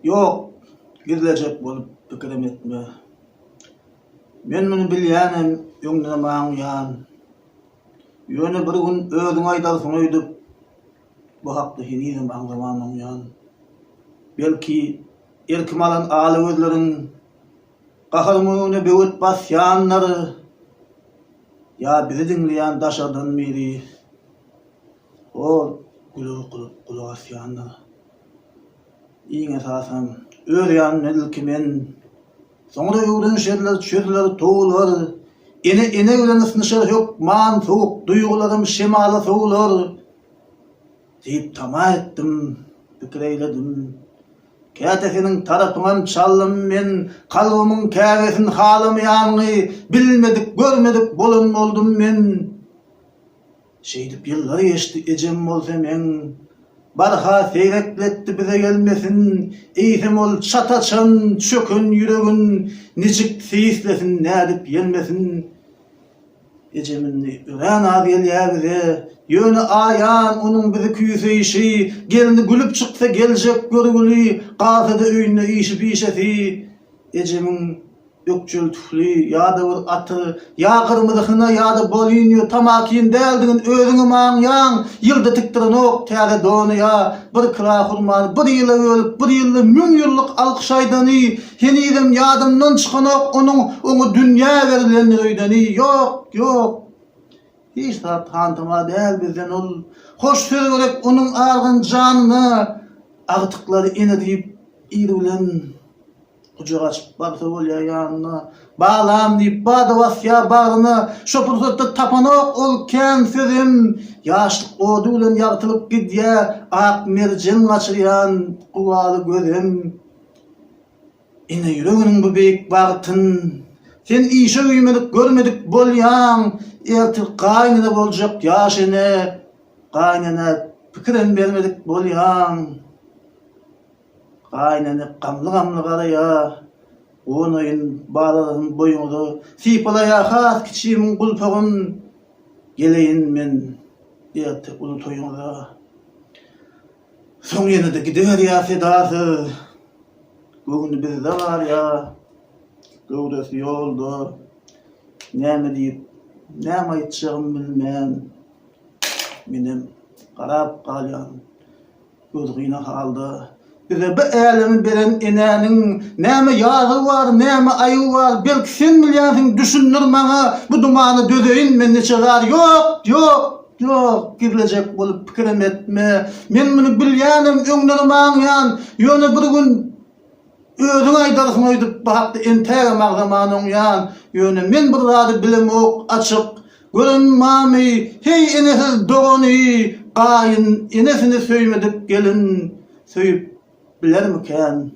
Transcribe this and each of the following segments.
Ýok, gizlejek bolup pikirem etme. Men muny bilýänem, öňdenem aňýan. Ýöne bir gün özüň aýdarsyň öýdüp, bu hakda henizem aňzaman oňýan. Belki, erkim alan ala gözleriň gaharymyň öňüne böwet basýandyr, ýa bizi diňleýän daşardan biri hor güle bukulyp gulak asýandyr. Iň esasam, öz ýanymda ilki men Soňra öwrenişerler, çözüler, towular. Ene ene bilen ysnyşar hökman, Sowuk duýgularym şemala sowular. Diýip tama etdim, pikir eýledim. Käte seniň tarapyňam çaldym men, Kalbymyň käbesin halamaýanyňy Bilmedik, görmedik bolan boldum men. Şeýdip ýyllar geçdi, ejem bolsa meň Barha seýrekletdi bize gelmesin, Eýsem ol çat açan, çöken ýüregin Niçik seýislesin, nädip ýelmesin? Ejem indi örän az gelýär bize, Ýöne aýan onuň bizi küýseýşi, Gelni gülüp çyksa geljek görgüli, Galsa-da öýünde işi-pişesi. Ejemiň ökjeli tüfli ýa-da bir atyr, ýa gyrmyzy hyna ýa-da bolinýo tamakin däldigini özüňem aňýaň, ýylda tikdirenok täze dony ýa bir kila hurmany bir ýyla bölüp bir ýylda müňýyllyk alkyş aýdany henizem ýadymdan çykanok onuň oňa dünýä berilendir öýdeni ýok, ýok. Hiç zat hantama däl bizden ol hoş söz gerek onuň argyn janyna agtyklary ene diýip ir bilen Gujak açyp barsa bolýar ýanyna. Balam diýip bada basýar bagryna. Şo pursatda tapanok ol kän sözem. Ýaşlyk ody bilen ýagtylyp gidýär. Ak merjen gaçyrýan gubaly gözem. Ene ýüreginiň bu beýik bagtyn. Sen işe güýmedik görmedik bolýaň. Ertir gaýynene boljak ýaş ene. Gaýynenä pikirem bermedik bolýaň. Gaýynene gamly-gamly garaýar. Gonaýyn balalarym boýuňyza. Sypalaýar has kiçimiň gulpagyn. Geleýin men erte uly toýuňyza. Soň ýene-de gidiberýär sedasyz. Göwni bizde galýar, göwresi ýolda. Näme diýip, näme aýtjagymy bilmän, menem garap galýan. Gözgyny halda bize bu älemi beren enäniň näme ýazygy bar, näme aýyby bar, belki sen bilýänsiň, düşündir maňa, bu dumana dözeýin men niçe zar, ýok, ýok, ýok, gizlejek bolup pikirem etme, men muny bilýänem, öňdenem aňýan, ýöne bir gün Özüň aýdarsyň öýdüp bu hakda entägem agzaman oňýan, ýöne men bir zady bilemok açyk, gören mamy, heý enesiz dogany, gaýyn enesini söýmedik gelin söýüp bilermikän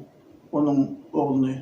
onuň ogluny.